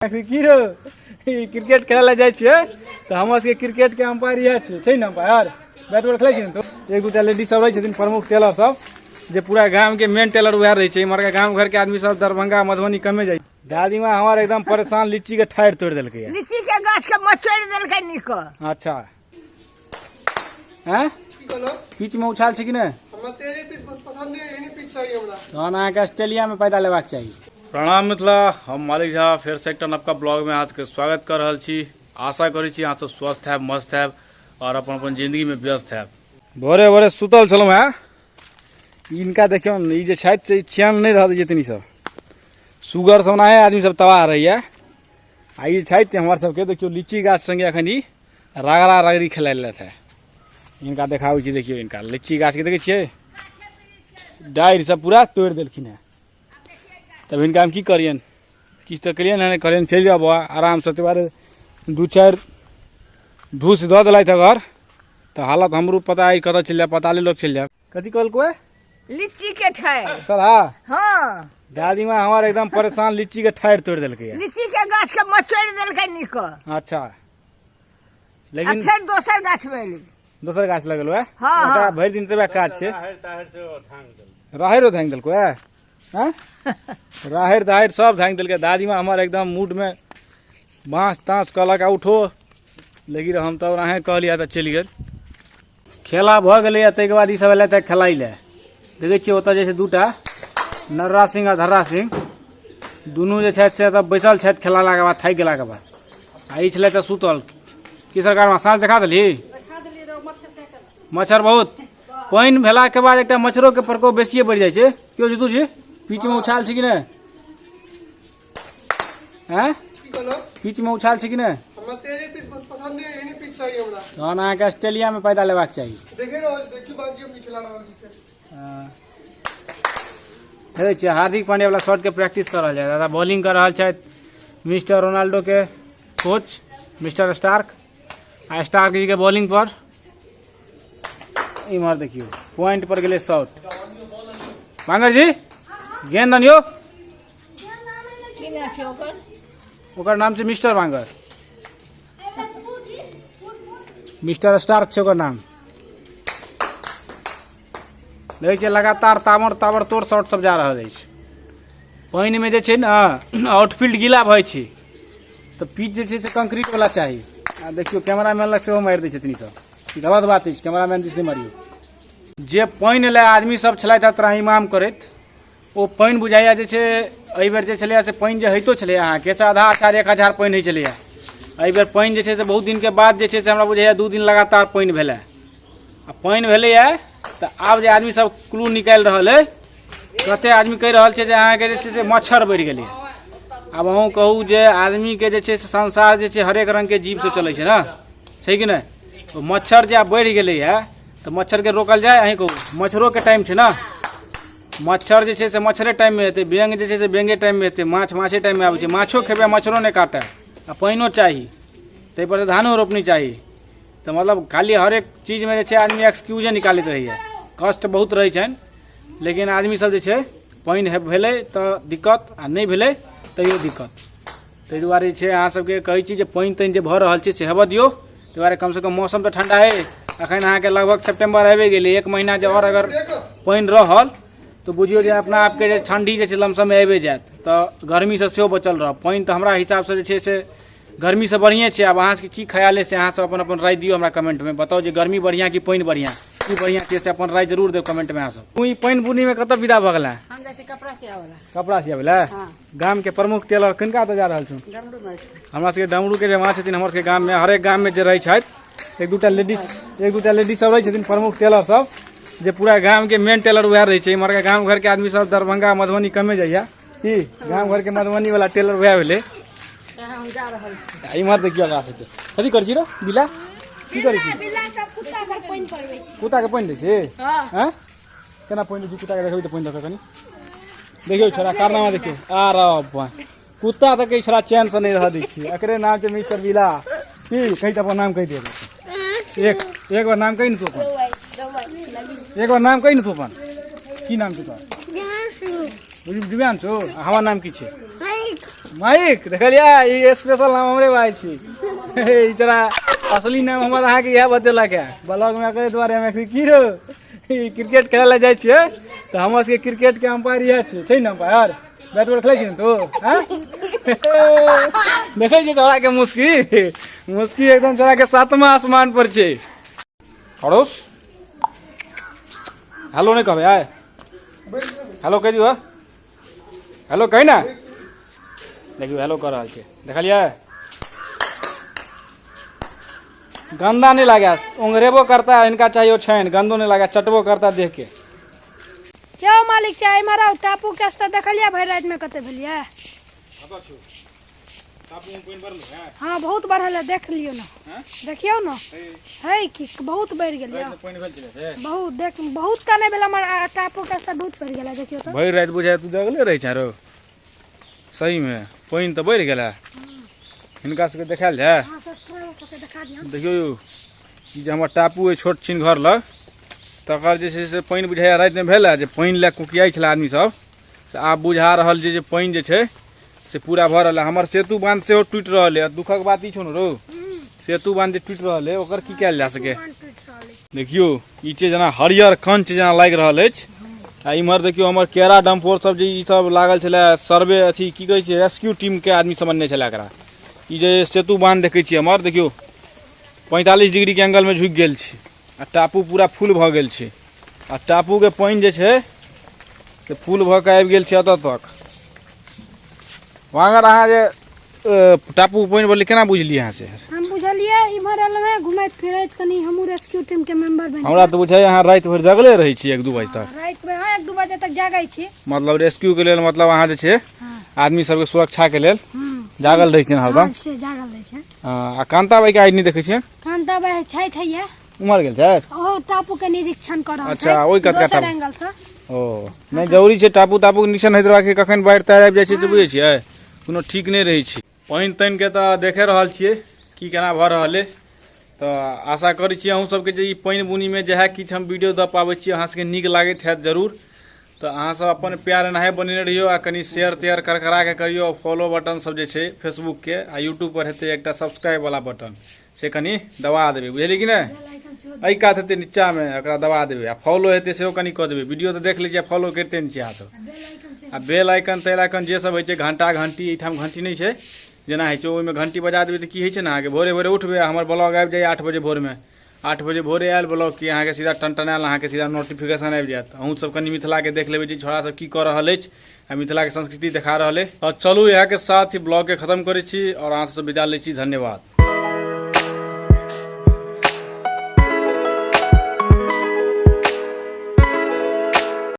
की रो ई क्रिकेट खेलै लए जाइ छियै तऽ हमर सबके क्रिकेट के अम्पायर इएह छियै, छै ने अम्पायर? बैट बॉल खेलै छियै ने? तो एक दूटा लेडीज सब रहै छथिन प्रमुख टेलर सब, जे पूरा गाम के मेन टेलर उएह रहै छै। इम्हरका गाम घर के आदमी सब दरभंगा मधुबनी कमे जाइ। दादी माँ हमर एकदम परेशान, लीची के ठाढ़ि तोड़ि देलकै। लीची के गाछ के मचोड़ि देलकै नीक। अच्छा हैं, पिच में उछाल छै कि नहि? हमरा तेरे पिच पसंद नहीं, एहने पिच चाहिए हमरा। तहन अहाँके ऑस्ट्रेलिया में पैदा लेबाक चाही। प्रणाम मिथिला, हम मालिक झा फेर से एकटा नवका ब्लॉग में अहाँके स्वागत कर रहल छी। आशा करै छी अहाँ सब स्वस्थ हैब, मस्त हैब और अपन अपन जिंदगी में व्यस्त हैब। भोरे भोरे सुतल छलहुँ हेँ, इनका देखियौ ने, ई जे छथि से चैन नहि रहल जेतनि। ई सब सुगर सब ओनाहे आदमी सब तबाह रहैया। आ ई छथि हमर सबके, देखियौ लीची गाछ संगे अखन ई रगड़ा रगड़ी खेलाइ लेलथि हे। इनका देखाबै छी, देखियौ इनका लीची गाछके देखै छियै, डारि सब पूरा तोड़ि देलखिन हेँ। तब हिनका हम की करियनि? किछु तऽ केलियनि हेँ, कहलियनि चलि जाउ बौआ आरामसँ। ताहि दुआरे दू चारि ढूस दऽ देलथि अगर तऽ हालत हमरो पता अइ कतऽ चलि जायब, पताले लोक चलि जायब। कथी कहलको? लीची के ठाढ़ि। सर हाँ। हाँ। दादी माँ हमर एकदम परेशान, लीची के ठाढ़ि तोड़ि देलकै। लीची के गाछ के मचोड़ि देलकै नीक। अच्छा, लेकिन फेर दोसर गाछ में एली। दोसर गाछ लगल है? हाँ, ओकरा हाँ। भरि दिन तबे काज छै। राहैरो धांगि देलको है? हाँ? राहैर ताहैर सब धांगि देलकै। दादी माँ हमर एकदम मूड में बाँस ताँस कहलक आ उठो, लेकिन हम तब अहें कहलियै तऽ चलि गेल। खेला भऽ गेलैए, ताहिके बाद ईसब एलै तऽ खेलाइ लए। देखै छियै ओतऽ जे छै दूटा नर्रा सिंह आ धर्रा सिंह दुनू जे छथि से एतऽ बैसल छथि खेलालाके बाद, थाकि गेलाके बाद। आ ई छलै तऽ सुतल। की सरकारमे साँझ देखा देली? मच्छर बहुत। पानि भेलाके बाद एकटा मच्छरोके प्रकोप बेसिए बढ़ि जाइ छै। केओ जीतू जी, पिचमे उछाल छै कि नहि? हैं, पिचमे उछाल छै कि नहि? हमरा तेरे पिच पसंद नहीं, एहने पिच चाहिए हमरा। तहन अहाँके ऑस्ट्रेलिया में पैदा लेबाक चाही। देखे रहल छी, देखियौ बाकी हम खेला रहल छी। देखै छियै हार्दिक पांड्या वाला शॉट के प्रैक्टिस कर रहल छै दादा। बॉलिंग कर रहल छथि मिस्टर रोनाल्डो के कोच मिस्टर स्टार्क। आ स्टार्क जी के बॉलिंग पर इम्हर देखियौ पॉइंट पर गेलै शॉट। बांगर जी गेंद अनियो। की नाम छै ओकर? ओकर नाम छै मिस्टर बांगर, मिस्टर स्टार्क छै ओकर नाम। देखै छियै लगातार ताबर ताबर तोड़ शॉट सब जा रहल अछि। पानिमे जे छै ने आउटफील्ड गीला भऽ छै तऽ पिच जे छै से कंक्रीट वाला चाही। आ देखियौ कैमरामैन लग सेहो मारि दै छथिन ई सब, ई गलत बात अछि, कैमरामैन दिस नहि मारियौ। जे पानि लए आदमी सब छलथि हे त्राहिमाम करैत, ओ पानि बुझाइए जे छै एहिबेर जे छलैए से पानि जे होइतो छलैए अहाँके से आधा अछार एक हजार पानि होइ छलैए। एहिबेर पानि जे छै से बहुत दिनके बाद जे छै से हमरा बुझाइए 2 दिन लगातार पानि भेलै। आ पानि भेलैए तऽ आब जे आदमी सब क्लू निकालि रहल अइ, कते आदमी कहि रहल छै जे अहाँके जे छै से मच्छर बढ़ि गेलैए। आब अहूँ कहू जे आदमीके जे छै से संसार जे छै हरेक रङ्गके जीवसँ चलै छै ने, छै कि नहि? ओ मच्छर जे आब बढ़ि गेलैए तऽ मच्छरके रोकल जाय? अहीं कहू, मच्छरोके टाइम छै ने। मच्छर जे छै से मच्छरे टाइममे हेतै, बेंग जे छै से बेंगे टाइममे हेतै, माछ माछे टाइममे आबै छै। माछो खेबै मच्छरो नहि काटै, आ पानिओ चाही, ताहिपर से धानो रोपनी चाही। तऽ मतलब खाली हरेक चीजमे जे छै आदमी एक्सक्यूजे निकालैत रहैए। कष्ट बहुत रहै छनि, लेकिन आदमी सब जे छै पानि भेलै तऽ दिक्कत आ नहि भेलै तैयो दिक्कत। ताहि दुआरे जे छै अहाँ सबके कहै छी जे पानि तानि जे भऽ रहल छै से हेबऽ दियौ। ताहि दुआरे कमसँ कम मौसम तऽ ठण्डा अइ। अखन अहाँके लगभग सेप्टेम्बर आबि गेलै, 1 महीना जे आओर अगर पानि रहल तऽ बुझियौ जे अपना आपके जे ठण्डी जे छै लमसममे आबि जायत, तऽ गर्मीसँ सेहो बचल रहब। पानि तऽ हमरा हिसाबसँ जे छै से गर्मीसँ बढ़िएँ छै। आब अहाँ सबके की ख्याल अइ से अहाँ सब अपन अपन राय दियौ हमरा कमेंटमे। बताउ जे गर्मी बढ़िआँ कि पानि बढ़िआँ, की बढ़िआँ छै से अपन राय जरूर देब कमेंटमे अहाँ सब। तू ई पानि बुनीमे कतऽ विदा भऽ गेलै? हम जाइ छी कपड़ा सियाबै लए। कपड़ा सियाबै लए? हाँ। गाम के प्रमुख टेलर किनका तऽ जा रहल छौ? डमरू मारि। हमरा सबके डमरू के जे माँ छथिन, हमर सबके गाममे हरेक गाममे जे रहै छथि एक दूटा लेडीज, एक दूटा लेडीज सब रहै छथिन प्रमुख टेलर सब, जे पूरा गामके मेन टेलर उएह रहै छै। इम्हरका गाम घरके आदमी सब दरभंगा मधुबनी कमे जाइया, की गाम घरके मधुबनी वाला टेलर उएह भेलै। हम जा रहल छी। आ इम्हर देखियौ एकरा सबके कथी करै छी रो बिला, की करै छी? बिल्ला सब कुत्ता पर पानि पड़बै छै। कुत्ता के पानि दै छी? हाँ। हँ, केना पानि दै छी कुत्ता के? देखबै तऽ पानि दऽ कऽ कनि देखियौ छोड़ा कारनामा देखियौ। आ रह कुत्ता तऽ कहै छोड़ा चैन से नहि रहऽ दै छी। एकरे नाम छै मिस्टर बिला। की कही तऽ अपन नाम कहि दे एक एक बार, नाम कही ने तू अपन एक बार, नाम कही ने तू अपन, की नाम छै तोहर? दिव्यांशु। आ हमर नाम की छै? माइक देखलियै ई स्पेशल नाम हमरे भाई छी। ई चला असली नाम हमर अहाँके इएह बतेलक है ब्लॉग में, एकरे दुआरे हम एखन की रो ई क्रिकेट खेलै लए जाइ छियै तऽ हमर सबके क्रिकेट के अम्पायर इएह छै, छै ने अम्पायर? बैट बॉल खेलै छी ने तू? हाँ, देखै छियै चौड़ा के मुस्की, मुस्की एकदम चौड़ा के सातमा आसमान पर छै। अड़ोस हेलो नहि कहबै आय, हेलो कहि दियौ, हेलो कही ने। देखियौ हेलो कऽ रहल छै, देखलियै? गंदा नहीं लागे, ओंघरेबो करता है, इनका चाहिए छैन, गंदो नहीं लागे, चटबो करता देख के। यौ मालिक छै, एम्हर आउ। टापू के स्तर देखलियै भरि रातिमे कते भेलियै? हाँ, बहुत बढ़ल है, देख लियौ ने, देखियौ ने, है कि बहुत बढ़ि गेल यौ। बहुत देख, बहुत तऽ नहि भेल, हमर टापू के स्तर बहुत बढ़ि गेल है, देखियौ तऽ। भरि राति बुझाय तू जगले रहै छै रो। सहीमे पानि तऽ बढ़ि गेल है। हिनका सबके देखायल जाय? हाँ, सब्सक्राइबर सबके देखा दियौ। देखियौ यौ, ई जे हमर टापू अइ छोट छिन घर लग, तकर जे छै से पानि बुझाइया रातिमे भेल है, जे पानि लए कुकियाइ छलै आदमी सब, से आब बुझा रहल छै जे पानि जे छै से पूरा भऽ रहल है। हमर सेतु बांध सेहो टूटि रहल है। दुखक बात ई छौ ने रौ, सेतु बांध जे टूटि रहल है ओकर की कयल जा सके? देखियौ ई छै जेना हरियर कंच जेना लागि रहल अछि। आ इम्हर देखियौ हमर केरा डम्फोर सब जे ई सब लागल छलै, सर्वे अथी की कहै छै, रेस्क्यू टीम के आदमी सब अनने छलै एकरा। ई जे सेतु बांध देखै छियै हमर, देखियौ 45 डिग्री के एंगल में झुकि गेल छै आ टापू पूरा फुल भऽ गेल छै। आ टापू के पानि जे छै से फुल भऽ के आबि गेल छै एतऽ तक। वांगर अहाँ जे टापू पानि बोलली केना बुझलियै अहाँ से? हम बुझलियै, इम्हर एलहुँ हेँ घुमैत फिरैत, कनि हमहूँ रेस्क्यू टीम के मेंबर बनि। हमरा तऽ बुझाइए अहाँ राति भरि जगले रहै छी 1-2 बजे तक। रातिमे हाँ, 1-2 बजे तक जागै छी। मतलब रेस्क्यू के लेल, मतलब अहाँ जे छै आदमी सबके सुरक्षा के लेल जागल रहै छियनि हरदम। हाँ, से जागल रहै छै। आ कांता बाई के आइ नहि देखै छियै? कांता बाई छथि, हैया उमर गेल छथि, ओहो टापू के निरीक्षण कऽ रहल। अच्छा, ओहि कतका दोसर टापू? एंगल सँ। ओ नहि, जरूरी छै टापू तापू के निरीक्षण होइत रहबाक छै, कखन बाढ़ि ताढ़ि आबि जाइ छै से बुझै छियै, कोनो ठीक नहि रहै छै। पानि तानिके तऽ देखे रहल छियै की केना भऽ रहल अइ। तऽ आशा करै छी अहूँ सबके जे ई पानि बुनीमे जएह किछु हम वीडियो दऽ पाबै छी अहाँ सबके नीक लागैत हैत जरूर। तऽ अहाँ सब अपन प्यार एनाहे बनेने रहियौ आ कनि शेयर तेयर करकरा के करियौ। फॉलो बटन सब जे छै फेसबुक के आ यूट्यूब पर हेतै एकटा सब्सक्राइब वाला बटन, से कनि दबा देबै, बुझलियै कि नहि? एहि कात हेतै नीचामे, ओकरा दबा देबै। आ फॉलो हेतै सेहो कनि कऽ देबै। वीडियो तऽ देख लै छियै, फॉलो करिते नहि छियै अहाँ सब। आ बेल आइकन तेल आइकन जे सब होइ छै, घंटा घंटी, एहिठाम घंटी नहि छै जेना होइ छै, ओहिमे घंटी बजा देबै तऽ की होइ छै ने, अहाँके भोरे भोरे उठबै आ हमर ब्लॉग आबि जाइए 8 बजे भोरमे। 8 बजे भोरे आयल ब्लॉग कि अहाँके सीधा टनटनायल, अहाँके सीधा नोटिफिकेशन आबि जायत। अहूँ सब कनि मिथिलाके देख लेबै जे छोड़ा सब की कऽ रहल अछि आ मिथिलाके संस्कृति देखा रहल अछि। तऽ चलू इएहके साथ ही ब्लॉगके खत्म करै छी आओर अहाँ सबसँ विदा लै छी। धन्यवाद।